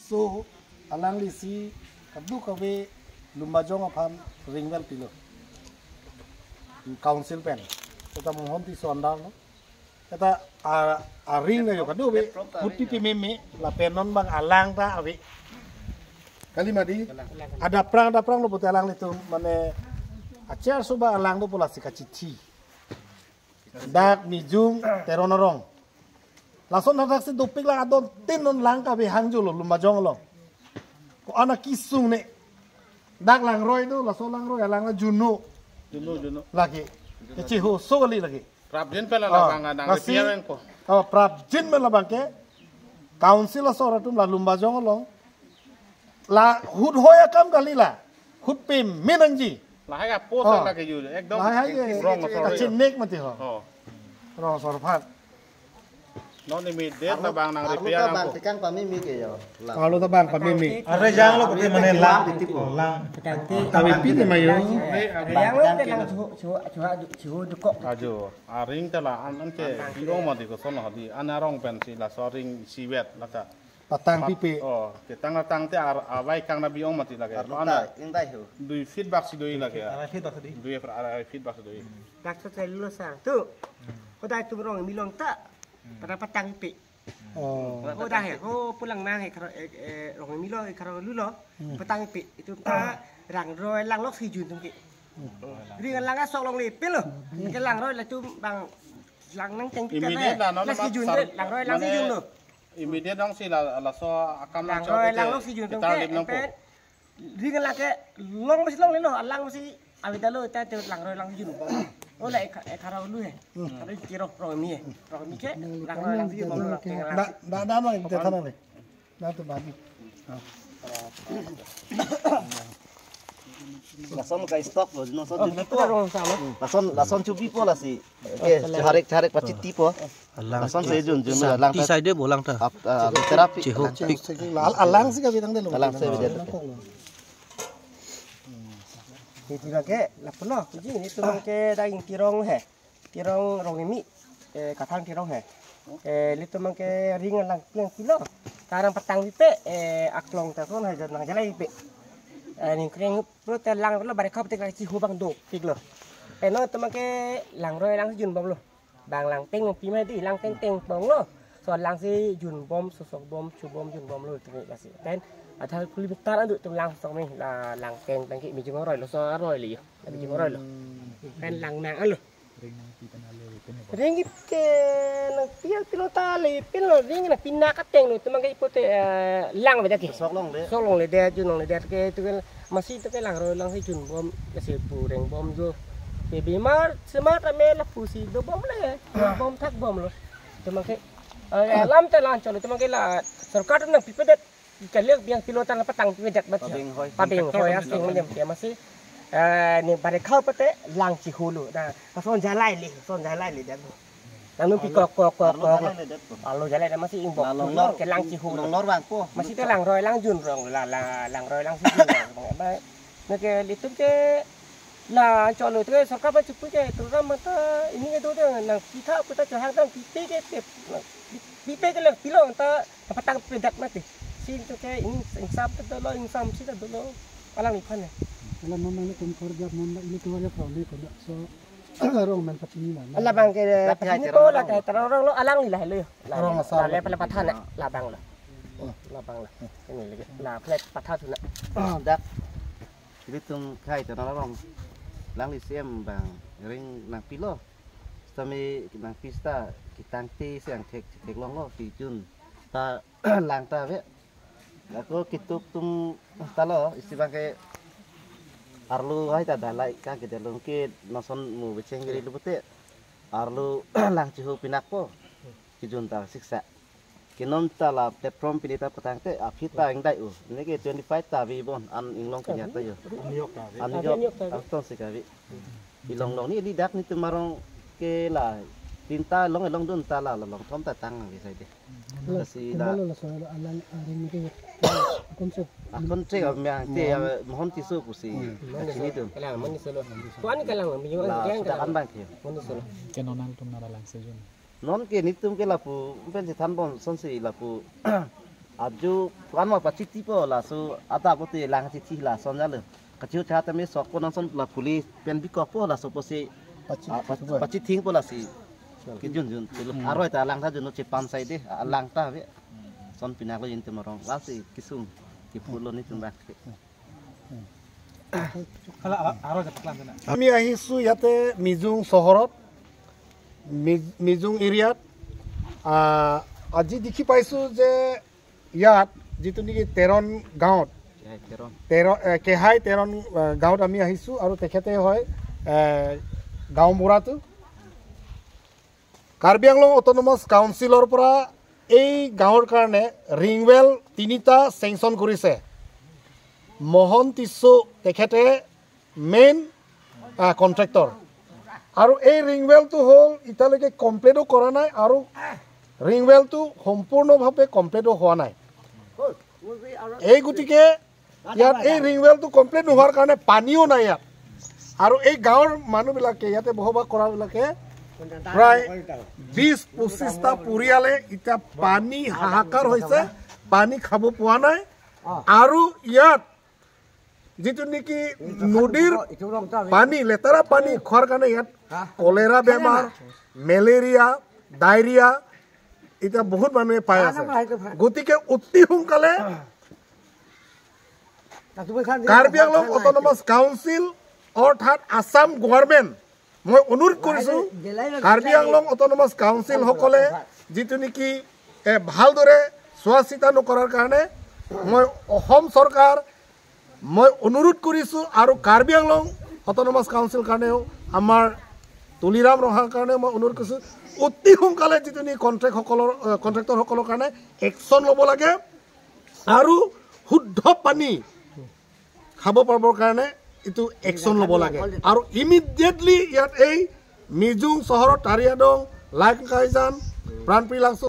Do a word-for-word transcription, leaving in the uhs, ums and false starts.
So, alanglisi kadokave Lumbajong aphan ring well pilo. Council pen. Seta Mohan Tisso under lo. Seta a, a ring na yo kadokave. Putpi pememe lapen non bang alang ta ave. Kali mati. Ada prang, ada prang lo pute alanglitum mane achair soba alang do pu lasi kachithi. Dak Mijung Teron arong. Lason hadak si dopik lang adon tin non lang kave hangjo lo Lumbajong along. Ko-an akesung ne. Dak langroi do, laso langroi alang la junno. Junno, junno. Lake. Kechehongso kali lake. Prapjin pen la Ah, labang nang lasi repair ko. Oh, prapjin pen labang ke. Council asor atum la Lumbajong along. La hut hoi akam kali la. Hut peme nangji. Lahai ka post Oh. Lake ju. Ekdom Lahai ke. Rong asor. Kachinek mati ho. Oh. Rong asor phan. Non immediate labang nang arlo repair ta bang ko. Tekang pameme ke yo. Arlo ta bang pameme. Are jang lo pute mane lang. Lang. Kave pi ne mayo. Yang lo te lang chu chu chu chu dukok. Ajo, a ring ta la an an ke biong mati koson hadi an arong pen si laso ring isivet lata. Patang pipe. Oh, ketang la tangte ar avai kang na biong mati lake. Arlo An ta ingdai ho. Dui feet bak si dui lake. Arai feet bak si dui. Dui feet, arai feet bak si dui. Dak so chelo sang tu. Hodai tu Rongmi along ta. Pada patang pipe. Oh. Hodai he. Ho pulang nang he karo eh, eh, Rongmi lo eh, karo lu lo. Patang pipe. Itum ta langroi lang lok si jun atum ke. Ring lang asok longle pilo. Ke langroi latum bang lang nangteng pipe. Immediate la non La si jun sar- langroi lang si mane jun lo. Immediate nong si la laso akam nang Langroi chok lang ke lok si jun atum ketar ke. Lim nang po. Pen ring lang ke long masi longle lo, alang masi avedetlo ta te langroi lang si jun. Oh la ek ek haro lu he. Karo kiro Rongmi he. Rongmi ke langroi lang si jun lo. Da da da mang te thana le. Da tu badi. Lason ka stock lo, no son Oh, chupi na po. Rong sa lo. Lason lason chupi po lasi. Oke, charek charek pachiti po. Alang Lason se jun jun lang ta. Pi side bo lang ta. Ap ah, terapi. Chiho. Alang si kave tangte lo. Alang si kave tangte. Iti lake lapulo. Ji ni tu ke daging tirong he. Tirong Rongmi. Eh, kathang tirong he. Eh, litum ke ring lang piang pilo. Karang patang pipe eh aklong ta son hajar nang jalai pipe. Eh, ning kring pro te lang lo bare khap te ka chiho bang dopik lo. Eh, no tu ke langroi lang jun bom lo. Bang lang teng pi ma di lang teng teng pong lo. So lang si jun bom, sosok bom, chu bom, jun bom lo tini lasi. Pen ada kilometer adu tu lang sok mi la lang teng tang ki Mijung aroi lo so aroi li. Mijung aroi lo. Pen lang nang alo. Ring ke nang piang pilo ta le pin lo ring nang pinak ateng lo tu mang ke ipote eh, lang beda ke. Sok longle. Sok longle det, jun longle det ke tu ke masi tu ke langroi lang si jun bom, masi pu reng bom jo. Ke bimar semar ta me lapu si do bom le. Bom thak bom lo. Tu mang ke eh, lam te lang cholo tu mang ke la sorkar nang pipedet. Kaliak biang pilo ta nang patang pipedet bat. Pabeng hoi. Pabeng hoi asing manyam ke masi. Eh, ni bare khau pate lang chiho lo. Da, son jalai le, son jalai le dak. Nang nung pi kok kok kok Arlo kok. Jalai le det po. Arlo jalai le masi ingbok Long lor ke lang chiho lo. Long lor bang po. Masi te langroi lang jun rong la la langroi lang si jun rong. Ba, na ke litum ke la cholo te sorkar ba chupu ke tu ram mata ini ke do de nang kita kita chahang tang pipe ke pipe ke lang pilo ta patang pipedet mati. Sin tu ke ini insam tu dolo insam si tu dolo. Alang iphan ya. Kalau memang ini kum kerja memang ini keluarga kau ni kau so Rong men pachini na. Labang ke Tapi pachini hai po terang la rong. Ke terang rong lo alang ni la lo. Rong asal. La le pala pathan la labang lo. Oh. Labang lo. Ini lagi. La flat pathan suna. Dak. Ilitum khai terang rong. Langli C M bang ring nang pilo. Sitame nang pista ketang te siang thek thek long lo si jun. Ta lang ta ve. Ako kituk tum talo isi bang ke arlo hai ta dalai ka ke dalong ke noson mu becheng giri lu pute arlo lang chiho pinak po kijun ta siksa. Ke non ta la platform pini ta patang te aphi ta ingdai u. Ini ke twenty five ta vi bon an inglong ke nyata yo. An yok ta vi. An yok. An ton sika vi. Ilong long ni lidak ni tumarong ke la tinta long ilong dun ta la long thom ta tang nang bisai de. Kasi la Kemalo la so alang aring ni ke. Konsep. Akon tre amya te mohon tisu pusi. Sini tu. Kalang mani solo. Tuan kalang mani La yang sudah kalang. Kan bang ke. Mani solo. Ke non altum nara lang sejun. Non ke nitum ke lapu pen si than bom son si lapu Ajo puan ma pachitipo laso adap pote lang chithi lason jalo. Kachiho cha tame sok po nangson la police pen bikokpo laso pusi, pachi ah, pach-, thingpo. Pachithingpo lasi. Kejun jun. Hmm. Aroi ta langtha jun no chepan sai de. Ah, langtha ave. Son pinak lo yin temorong. Lasi kesung. Kephulo netum bak. Hala, hala, aro jat plan na. আমি আহিছো ইয়াতে মিজুং চহৰত, মি-, মিজুং এৰিয়াত। আহ, আজি দেখি পাইছো যে ইয়াত যিটো নেকি তেৰণ গাঁৱত, কেহাই তেৰণ। তেৰ-, এ, কেহাই তেৰণ, এ, গাঁৱত আমি আহিছো আৰু তেখেতে হয়, এ, গাঁওবুঢ়াটো। কাৰ্বি আংলং অট'নমাছ কাউন্সিলৰ পৰা এই গাঁৱৰ কাৰণে ৰিংৱেল তিনিটা চেংচন কৰিছে। মোহন টিছো তেখেতে মেইন, আ, কণ্ট্ৰেক্টৰ। আৰু এই ৰিংৱেলটো হ'ল এতিয়ালৈকে কমপ্লিটো কৰা নাই আৰু ৰিংৱেলটো সম্পূৰ্ণভাৱে কমপ্লিটো হোৱা নাই। এই গতিকে ইয়াত এই ৰিংৱেলটো কমপ্লিট নোহোৱাৰ কাৰণে পানীও নাই ইয়াত। আৰু এই গাঁৱৰ মানুহবিলাকে, ইয়াতে বসবাস কৰাবিলাকে প্ৰায় বিশ পঁচিশটা পৰিয়ালে এতিয়া পানী হাহাকাৰ হৈছে, পানী খাব পোৱা নাই। আৰু ইয়াত যিটো নেকি নদীৰ পানী, লেতেৰা পানী খোৱাৰ কাৰণে ইয়াত কলেৰা বেমাৰ, মেলেৰিয়া, ডায়েৰিয়া এতিয়া বহুত মানুহে পাই আছে। গতিকে অতি সোনকালে কাৰ্বি আংলং অট'নমাছ কাউন্সিল অৰ্থাৎ আছাম গভৰ্ণমেণ্ট, মই অনুৰোধ কৰিছো কাৰ্বি আংলং অট'নমাছ কাউন্সিল সকলে যিটো নেকি, এ, ভালদৰে চোৱা চিতা নকৰাৰ কাৰণে মই অসম চৰকাৰ, মই অনুৰোধ কৰিছো আৰু কাৰ্বি আংলং অট'নমাছ কাউন্সিল কাৰণেও, আমাৰ তুলিৰাম ৰঙাৰ কাৰণে মই অনুৰোধ কৰিছো, অতি সোনকালে যিটো নেকি কণ্ট্ৰেক্ট সকলৰ, এ, কণ্ট্ৰেক্টৰ সকলৰ কাৰণে একশ্যন ল'ব লাগে আৰু শুদ্ধ পানী খাব পাৰিবৰ কাৰণে এইটো একশ্যন ল'ব লাগে। আৰু ইমিডিয়েটলি ইয়াত এই মিজুং চহৰৰ তাৰিয়াদং, লাইংকাইজান, প্ৰাণপ্ৰিয় লাংচ